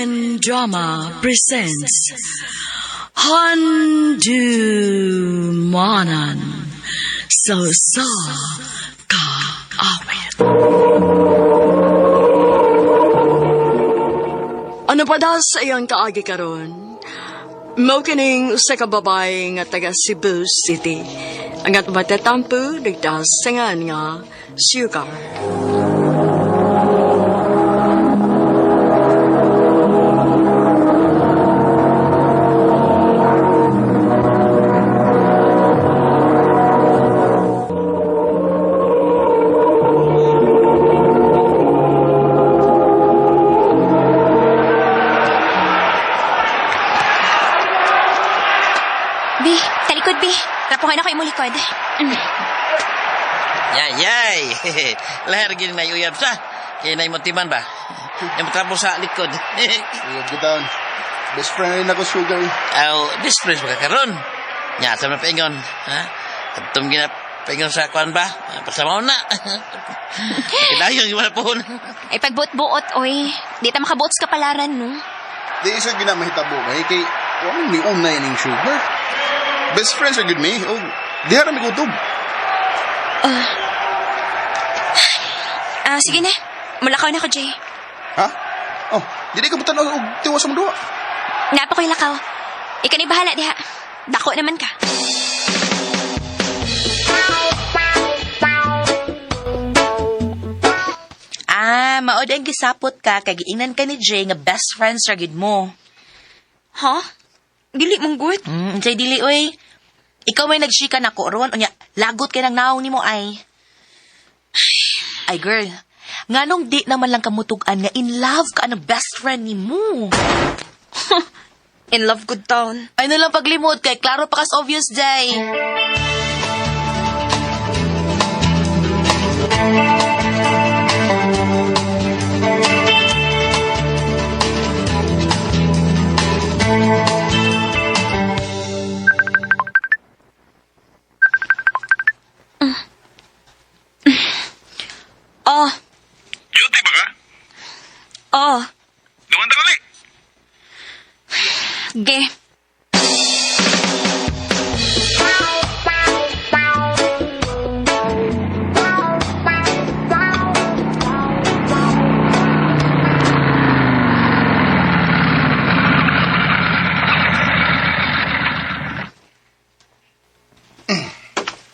UN Drama presents Handu Manan So Sa Ka Awit. Ano pa daw sa iyang kaagi karon? Mao kining usa ka babae nga taga Cebu City. Ang at matatampo nagdasangan nga Sugar. Bi, talikod, Bi. Trapuhan ako imong likod. Yay, yay! Lahar gini na uyab sa. Kaya na timan ba? Yung trapo sa likod. Uyab ko taon. Best friend rin ako, Sugar. Aw, best friends ba ka karon? Nya, sa mga paingon. Ha? Atong gina paingon sa kuan ba? Pasamaw na. Kailangan yung mga pohon. Ay, pagbuot-buot, oy. Di ta makabuot sa kapalaran, no? Di isa ginamahitabo ba? Kay, wala ni unay ning Sugar. Best friends are good me. Oh, di harami kutob. Ah, sige na. Mulakaw na ko, Jay. Ha? Oh, di ka butan og tiwa sa mga duwa. Napa ko'y lakaw. Ikaw na'y bahala diha. Dako naman ka. Ah, maod ang gisapot ka kay giingnan ka ni Jay nga best friends ra gid mo. Ha? Dili mong good. Unsay dili oy. Ikaw may nagshika nako ron unya lagot kay nang naong nimo ay. Ay girl, nganong di naman lang kamutug-an nga in love ka ang best friend nimo. In love good town. Ay na lang paglimot kay klaro pa kas obvious day. Oh, Duty ba ka? oh. Duman ta kali. Ge.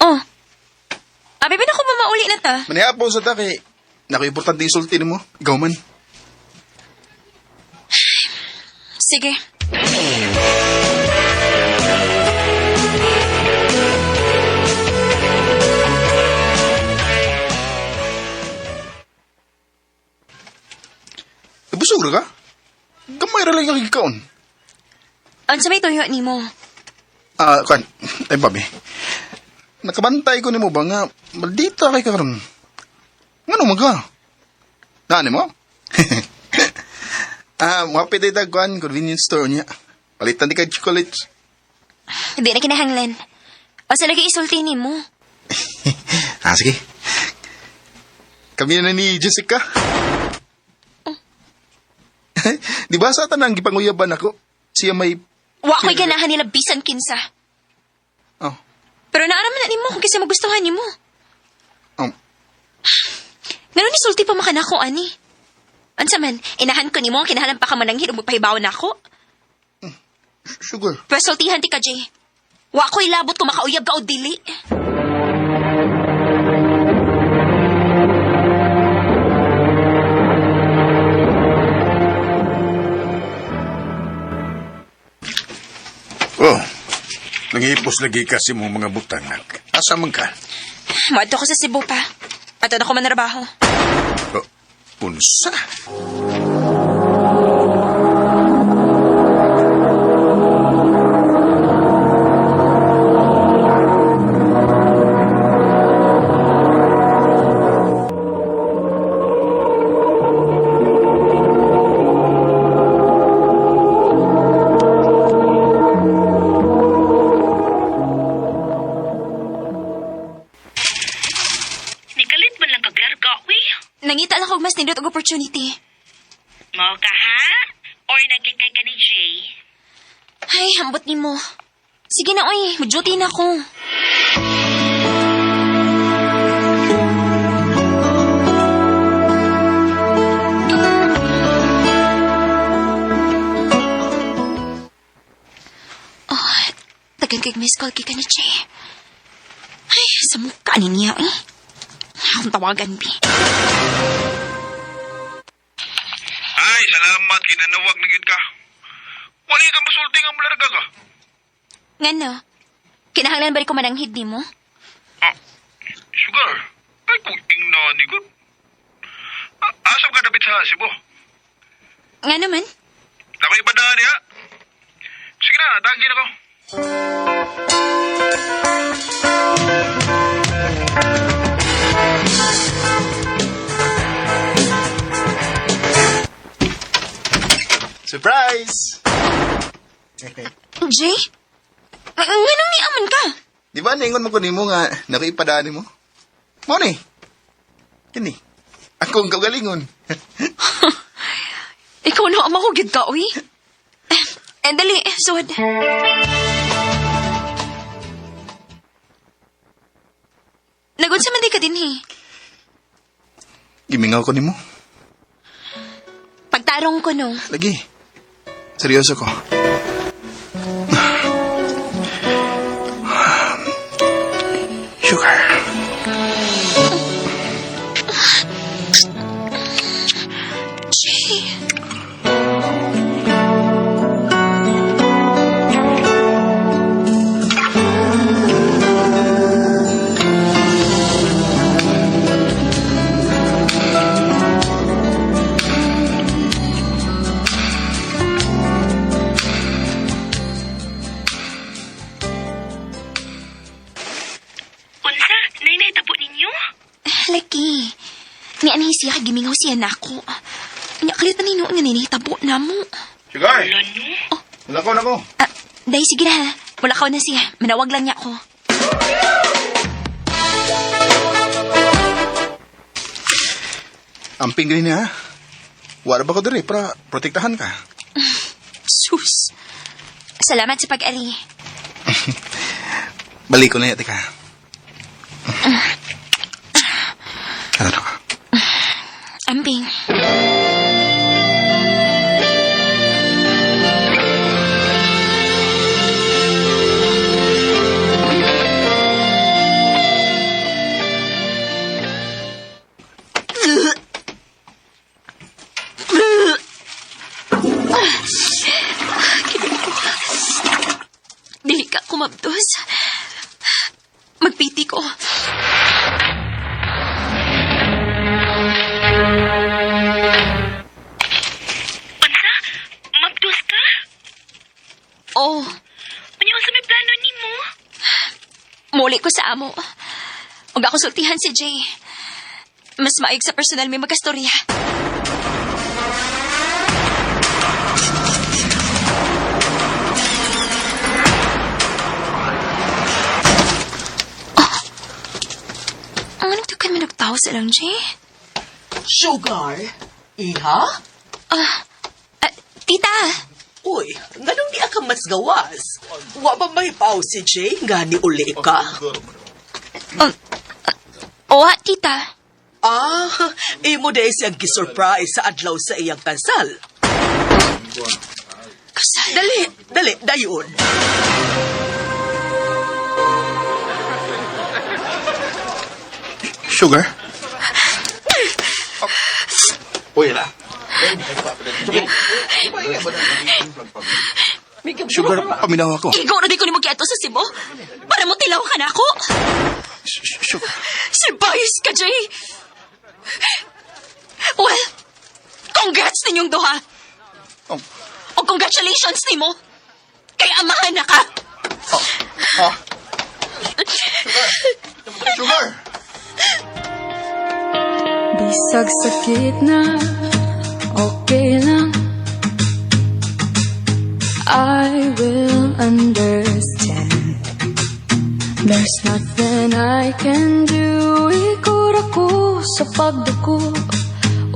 Oh. Abi ba na ko mamauli na ta? Manihapon sa ta kay nako importante isulti nimo. Ikaw man. Sige. Ibusog ra ka? Gamay ra lang yung gikaon. Unsa may tuyo nimo? Ah, kuan. Ay, babi. Nakabantay ko nimo ba nga maldita kay karon. Ngano man ka? Nani mo? Ah, mapit ay tagkuan convenience store niya. Palitan di kag chocolates. Hindi na kinahanglan. O sa lagi isulti nimo. Ah, sige. Kami na ni Jessica. Di ba sa tanang gipanguyaban ako? Siya may... Wa ko'y ganahan nila bisan kinsa. Oh, Pero naaraman na nimo kung kinsa magustuhan nimo. oh. Ngano ni sulti pa makanako ani? Unsa man, inahan ko nimo kinahanglan pa ka mananghid ug magpahibaw nako. Sugar. Pero sultihan ti ka, Jay. Wa ko'y labot kung makauyab ka o dili. Oh, nangihipos lagi kasi mo mga butang. nak. Asa man ka? Moadto ko sa Cebu pa. Ato na ko manrabaho. Oh, unsa? Nikalit man lang kaglarga, uy. Nangita lang kog mas nindot og opportunity. okay? Ay, ambot nimo. Sige na, oy. Mag-duty na ako. Oh, tagan kay miss call kay ni Che. Ay, sa mukha ni niya, eh. Akong tawagan, bi. Ay, salamat. Kinanawag na gyud ka. Wala ka masulti nga malarga ka. Ngano? Kinahanglan ba rin ko mananghid nimo? Ah, sugar. Ay, kung ingna ni gud. Ah, asam ka dapit sa Cebu? Ngano man? Nakoy ipadaan niya. Sige na, dagin ako. Surprise! Jay? Nganong niaman ka? Di ba naingon mo ko nimo nga nakipadaan nimo? Mao ni. Kini. Akong kaugalingon. Ikaw na ama ko gid ka, uy. Eh, dali, suwad. Nagunsa man di ka din, eh. Gimingaw ko nimo. Pagtarong ko, no. Lagi. Seryoso ko. Sugar. Jay. Unsa? Nay nahitabo ninyo? Laki. Ni anay siya, gimingaw siya nako. Nya kalit na nino nga ninitabo na mo. Sugar! Ano? Wala ko na ko. Ah, dahil sige na. Wala ka na siya. Manawag lang niya ako. Amping din niya. Wala ba ko diri para protektahan ka? Sus. Salamat sa pag-ari. Balik ko na yata ka. Ano na ka? Amping. Dili ka kumabdos. Magpiti ko. Unsa? Mabdos ka? Oh, Unya unsa may plano nimo? muli ko sa amo. Huwag ako sultihan si Jay. Mas maig sa personal may magkastorya. Oh. Ang anong tukan may nagtawa sa lang, Jay? Sugar? Iha? Ah, tita! Uy, nganong di ka mas gawas? Wa ba may pau si Jay? Nga ni uli ka? Oha, tita. Ah, imo dahil siyang gisurprise sa adlaw sa iyang kasal. Kasal. Dali, dali, dayon. Sugar? Uy, la. Sugar, paminaw ako. Ikaw na di ko ni mo sa Cebu? Para mo tilaw ka na ako? Sugar. Surprise ka, Jay! Well, congrats ninyong duha! Oh. O congratulations nimo! Kay amahan na ka! Ah. Sugar! Sugar! Bisag sakit na, okay lang. I will understand. There's nothing I can do. Ikura ko sa pagduko.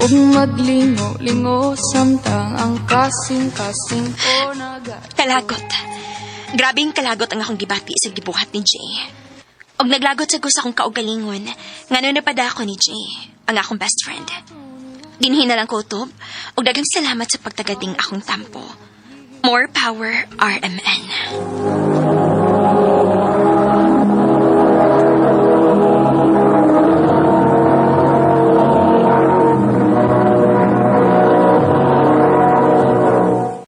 Ug maglingo-lingo samtang ang kasing-kasing ko naga Kalagot. Grabing kalagot ang akong gibati sa gibuhat ni Jay. Og naglagot sa gusto akong kaugalingon, ngano napada ako ni Jay, ang akong best friend. Dinhi na lang ko utob, og daghang salamat sa pagtagating akong tampo. More power, RMN.